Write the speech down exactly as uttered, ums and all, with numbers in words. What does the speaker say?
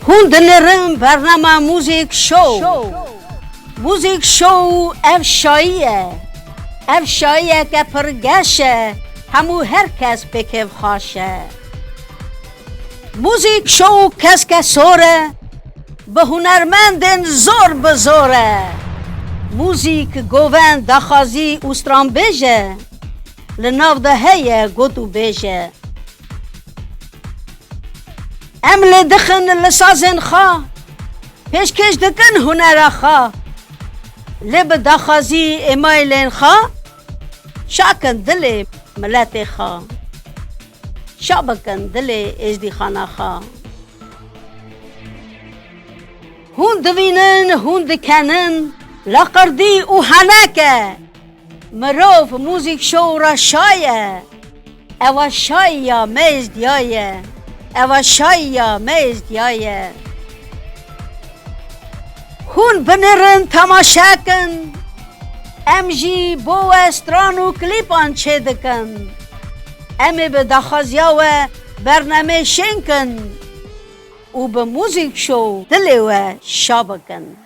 Hûn dinêrin bernama Muzîk Show. Muzîk Show ev şayî ye. Ev şayiyeke pir geş e. Hemû her kes pê kêfxweş e. Muzîk Show keske sor e. Bi hunermendên zor bi zor e. Muzîk, govend, daxwazî û stranbêj e. Li nav de heye got û bêje. Em lê dixin li sazên xwe, pêşkêş dikin hunera xwe. Lê bi daxwazî emailên xwe, şa kin dilê miletê xwe. Şa bikin dilê êzdîxana xwe. Hûn divînin, hûn dikenin, laqerdî û henek e. Mirov Muzîk Show re şa ye. Ewa şayiya me êzdiyaye. Ewa şayiya me êzdiyaye. Hûn binêrin, temaşe kin. Em jî bo we stran û klîpan çêdikin. Em ê bi daxwaziya we bernameyê şên kin û bi Muzîk Show dilê we şa bikin.